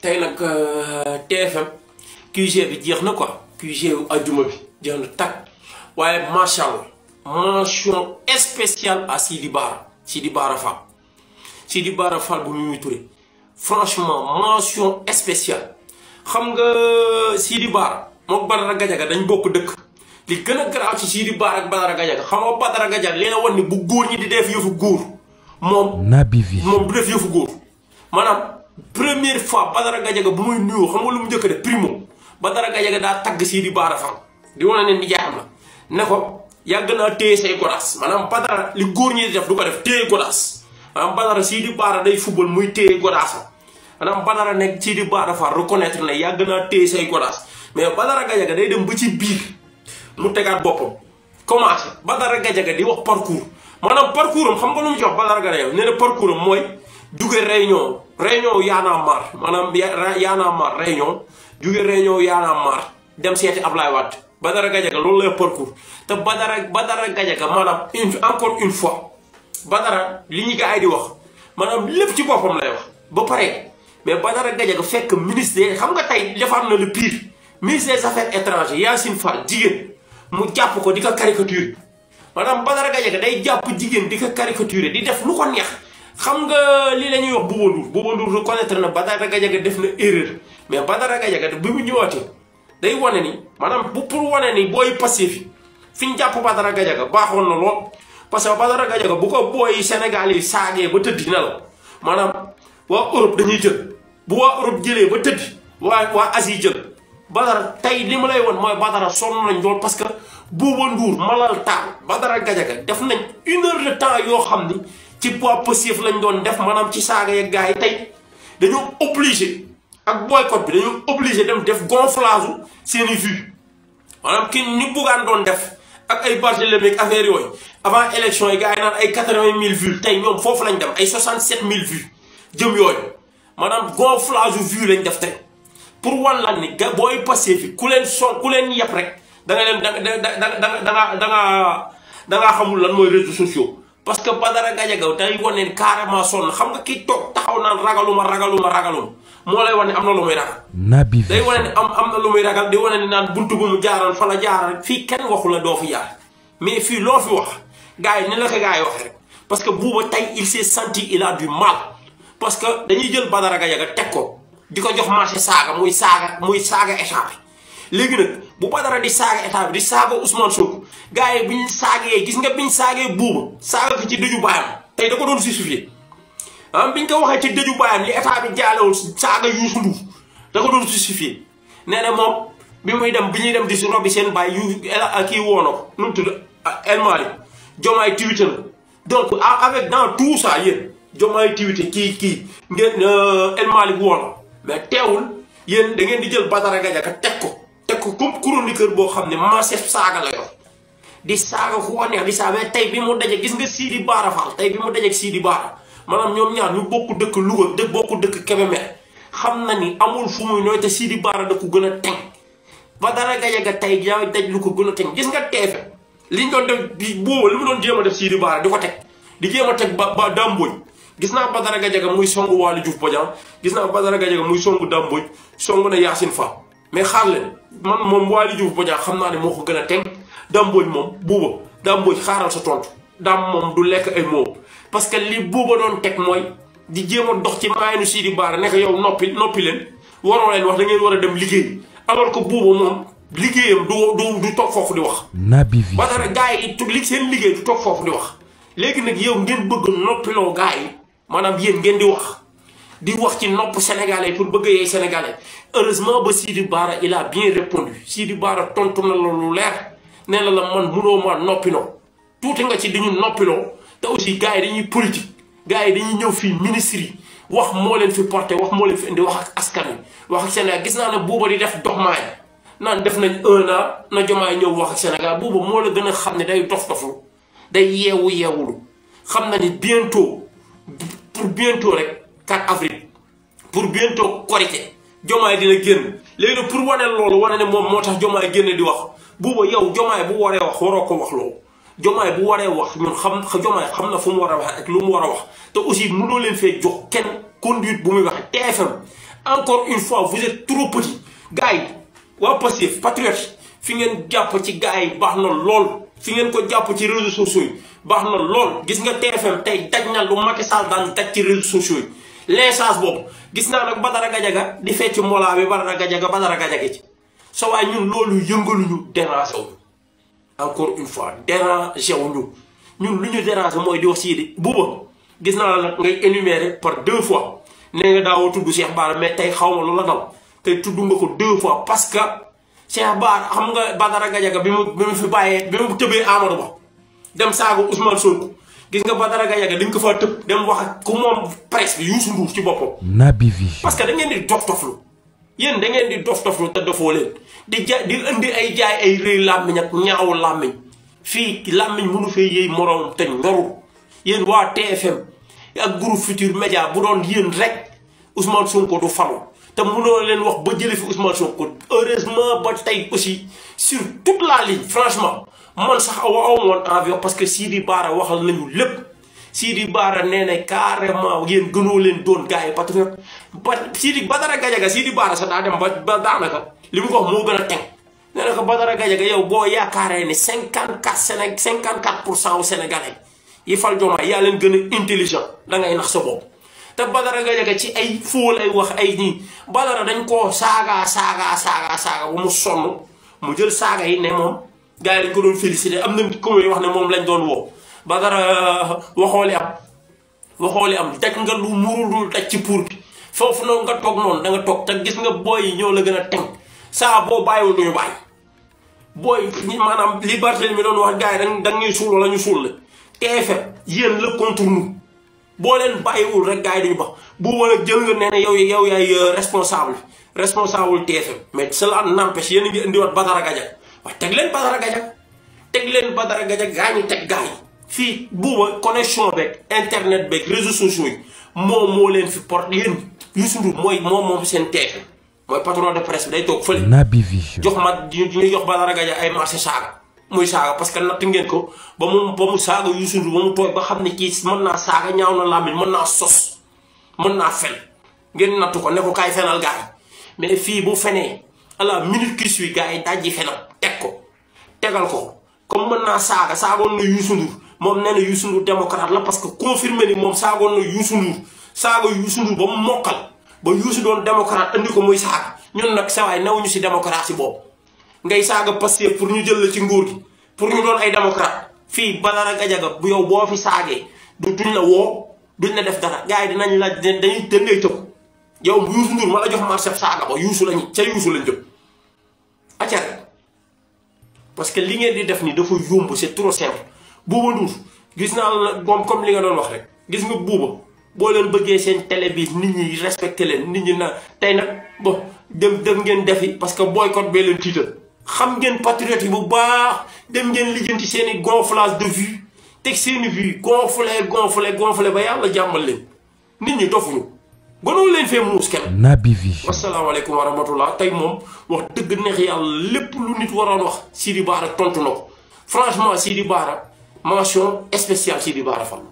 tey nag TFM QG bi jeex na quoi QG wu ajuma bi jeex na tàkk waaye macha allah mention spéciale à Sidi Bara Fall Sidi Bara Fall bu Mimi Touré franchement mention spéciale xam nga Sidi Bara moom Badara Gadiaga dañ bokk dëkk li gën a garaaw ci Sidi Bara ak Badara Gadiaga xam nga Badara Gadiaga leen a wan ni bu góor ñi di def yëfu góor moom du def yëfu góor maanaam première fois Badara Gadiaga bu muy nuyoo xam nga lu mu njëkk a def primo Badara Gadiaga daa tagg Sidi Bara Fall di wane ne nijaayam la ne ko yàgg naa téye say godaas maanaam Badara li góor ñi di def du ko def téye godaas maanaam Badara Sidi Bara day football muy téye godaasam maanaam Badara nekk Sidi Bara Fall reconnaître ne yàgg naa téye say godaas mais Badara Gadiaga day dem ba ci biir mu tegaat boppam commencé Badara Gadiaga di wax parcours maanaam parcours am xam nga lu mu jox Badara Gadiaga nee na parcours am mooy jóge réunion Y'en a marre maanaam Y'en a marre réunion jóge réunion Y'en a marre dem seeti Ablaye Wade Badara Gadiaga loolu lay parcours te Badara Gadiaga maanaam encore une fois Badara li ñu gars yi di wax maanaam lépp ci boppam lay wax ba pare mais Badara Gadiaga fekk ministre xam nga tey defaat na le pire ministre des affaires étrangères Yacine Fall jigéen mu jàpp ko di ko caricature maanaam Badara Gadiaga day jàpp jigéen di ko caricature di def lu ko neex xam nga lii la ñuy wax Bouba Ndour reconnaître na Badara Gadiaga def na erreur mais Badara Gadiaga bi mu ñëwaatee day wane ni maanaam pour wane ni booy passé fi ñu jàpp Badara Gadiaga baaxoon na lool parce que Badara Gadiaga bu ko booy Sénégal yi saagee ba tëddi na la maanaam waa Europe dañuy jël bu waa Europe jëlee ba tëddi waa Asie jël Badara tey li ma lay woon mooy Badara sonn nañ lool parce que Bouba Ndour malal taal Badara Gadiaga def nañ 1 heure de temps yoo xam ni ci poids passif lañ doon def maanaam ci saaga yeeg gars yi tey dañoo obligé ak boycott bi dañoo obligé dem def gonflage seeni vues maanaam ki ni Bougane doon def ak ay Barthélémy ak affaire yooyu avant élection yi gars yi naan ay 80 000 vues tey ñoom foofu lañ dem ay 67 000 vues jëm yooyu maanaam gonflage vues lañ def tey pour wan lan ni ga booy passé fi ku leen yeb rek da nga leen da nga xamul lan mooy réseaux sociaux parce que Badara Gadiaga day wane carrément sonn xam nga kii toog taxaw naan ragaluma moo lay wane am na lu muy ragal. day wane ne am na lu muy ragal di wane ne naan buntu bu mu jaaral fa la jaaral fii kenn waxu la doo fi jaar mais fii loo fi wax gars yi ni la ko gars yi wax rek parce que Bouba tey il s'est senti il a du mal parce que dañuy jël Badara Gadiaga teg ko di ko jox marché saaga muy saaga état bi léegi nag bu Badara di saaga état bi di saaga Ousmane Sonko gars yi biñ saagee gis nga biñ saagee Bouba saaga ko ci dëju baayam tey da ko doon justifier biñ ko waxee ci dëju baayam li état bi jaalewul saaga Youssou Ndour da ko doon justifier nee na moom bi ñuy dem di si robbi seen baay kii woono ko nu mu tudd El Malick Diomaye Twitter la donc avec dans tout ça yéen Diomaye Twitter kii ngeen El Malick woono mais teewul yéen da ngeen di jël Badara Gadiaga teg ko comme chroniqueur boo xam ne marché saaga la yor di saaga ku ko neex di saaga tey bi mu daje gis nga Sidi Bara Fall tey bi mu dajeeg Sidi Bara maanaam ñoom ñaar ñu bokk dëkk Louga bokk dëkk Kébémer xam na ni amul fu muy nooy te Sidi Bara da ko gën a teg Badara Gadiaga tey yaa daj lu ko gën a teg gis nga TFM liñ doon def bi boobu li mu doon jéem a def Sidi Bara di ko teg di jéem a teg ba Damboj gis naa Badara Gadiaga muy songu Waly Diouf Bodian gis naa Badara Gadiaga muy songu Damboj songu na Yacine Fall mais xaar leen man moom Waly Diouf Bodian xam naa ne moo ko gën a teg Damboj moom Bouba Damboj xaaral sa tontu daam moom du lekk ay moom parce que li Bouba doon teg mooy di jéem a dox ci maayanu Sidi Bara nekk yow noppi leen waroo leen wax da ngeen war a dem liggéey alors que Bouba moom liggéeyam du toog foofu di wax. Badara gars yi seen liggéey du toog foofu di wax léegi nag yow ngeen bëgg noppiloo gars yi maanaam yéen ngeen di wax ci nopp sénégalais pour bëgg yeey sénégalais heureusement ba Sidi Bara il a bien répondu Sidi Bara tontu na la lu leer nee na la man munoo ma noppiloo tuuti nga ci di ñu noppiloo te aussi gars yi dañuy politique gars yi dañuy ñëw fii ministre yi wax moo leen fi porté wax moo leen fi indi wax ak askan wi wax ak Sénégal gis naa ne Bouba di def dox maay naan def nañ 1 an na Diomaye ñëw wax ak Sénégal Bouba moo la gën a xam ne day dof-doflu day yeewulu xam na ni bientôt pour bientôt rek 4 avril pour bientôt Korité Diomaye dina génn léegi nag pour wane loolu wane ne moom moo tax Diomaye génn di wax Bouba yow Diomaye bu waree wax waroo ko wax loolu Diomaye bu waree wax ñun Diomaye xam na fu mu war a wax ak lu mu war a wax te aussi mënoo leen fee jox kenn conduite bu muy waxee TFM encore une fois vous êtes trop petit gars yi waa Pastef patriote fi ngeen jàpp ci gars yi baax na lool fi ngeen ko jàpp ci réseaux sociaux yi baax na lool gis nga TFM tey daj na lu Macky Sall daan daj ci réseaux sociaux yi l'instance boobu gis naa nag Badara Gadiaga di fecc molaa bi Badara Gadiaga ci sa waay ñun loolu yëngaluñu dérangé wu encore une fois dérangé wu ñun lu ñu dérangé mooy di wax Sidi Bouba gis naa la nag ngay énumérer par 2 fois nee nga daawoo tudd Cheikh Bara mais tey xaw ma lu la dal tey tudd nga ko 2 fois parce que Cheikh Bara xam nga Badara Gadiaga bi mu fi bàyyee bi mu tëbee Amadou Ba dem saaga Ousmane Sonko gis nga Badara Gadiaga dañ ko fa tëb dem wax ak ku moom presse bi Youssou Ndour ci boppam. Naby Vision. parce que da ngeen di dof-doflu yéen da ngeen di dof-doflu te dofoo leen di indi ay jaay ay rëy làmmiñ ak ñaawu làmmiñ fii làmmiñ mënu fee yéey moroom te ñorul yéen waa TFM ak groupe Futurs Médias bu doon yéen rek Ousmane Sonko du falu te mënoo leen wax ba jëlee fi Ousmane Sonko heureusement ba tey aussi sur toute la ligne franchement man sax aw woon envie parce que Sidi Bara waxal nañu lépp Sidi Bara nee na carrément yéen gënoo leen doon gars yi patriote ba Badara Gadiaga Sidi Bara sax daa dem ba daanaka li mu ko wax moo gën a teg nee na ko Badara Gadiaga yow boo yaakaaree ne 54% wu Sénégalais yi fal Diomaye yaa leen gën a intelligent da ngay nax sa bopp. te Badara Gadiaga ci ay foo lay wax ay nii Badara dañ koo saaga ba mu sonn mu jël saaga yi ne moom gars yi dañ ko doon félicité am na ku muy wax ne moom lañ doon woo Badara waxooli am daj nga lu murul daj ci pour bi foofu noonu nga toog noonu da nga toog te gis nga booy yi ñoo la gën a tënk saa boo bàyyiwul duñu bàyyi booy maanaam liberté mi doon wax gars yi da ñuy suul wala ñu suul la TFM yéen la contre nous boo leen bàyyiwul rek gars yi duñu bax bu wala jël nga nee ne yow yaay responsable TFM mais cela n'empêche yéen a ngi indiwaat Badara Gadiaga waaye teg leen Badara Gadiaga gaa ñi teg gars yi fii buuba connexion beeg internet beeg réseaux sociaux yi moo leen fi porte yéen Youssou Ndour mooy moom seen TFM mooy patron de presse bi day toog fële Naby Vision jox ma ñu jox Badara Gadiaga ay marché saaga muy saaga parce que natt ngeen ko ba mu saaga Youssou Ndour ba mu tooy ba xam ne kii mën naa saaga ñaaw na làmmiñ mën naa sos mën naa fen ngeen nattu ko ne ko kaay fenal gars yi mais fii bu fenee à la minute qui suit gars yi dajji fenam tegal ko comme mën naa saagoon na Youssou Ndour moom nee na Youssou Ndour démocrate la parce que confirmé ni moom saagoon na Youssou Ndour saaga Youssou Ndour ba mu mokkal ba Youssou doon démocrate andi ko muy saaga ñun nag sawaay newuñu si démocratie boobu ngay saaga Pastef pour ñu jël la ci nguur gi pour ñu doon ay démocrate fii Badara Gadiaga bu yow boo fi saagee duñ la woo duñ la def dara gars yi dinañ la dañuy tëb yow Youssou Ndour ma la jox marché saaga ba Youssou lañ jëm acca parce que li ngeen di def ni dafa yomb c'est trop simple Bouba Ndour gis naa la moom comme li nga doon wax rek gis nga Bouba boo leen bëggee seen télé bi nit ñi respecté leen nit ñi na tey nag bon dem ngeen defi parce que boycott bee leen tiital xam ngeen patriote yi bu baax dem ngeen lijjanti seen i gonflage de vue teg seen i vue gonflé ba yàlla jàmmal leen nit ñi dofuñu gënoo leen fee muus kenn. Naby Vision. asalaamaaleykum wa rahmatullah tey moom wax dëgg neex yàlla lépp lu nit waroon wax Sidi Bara tontu na ko franchement Sidi Bara mention spéciale Sidi Bara Fall.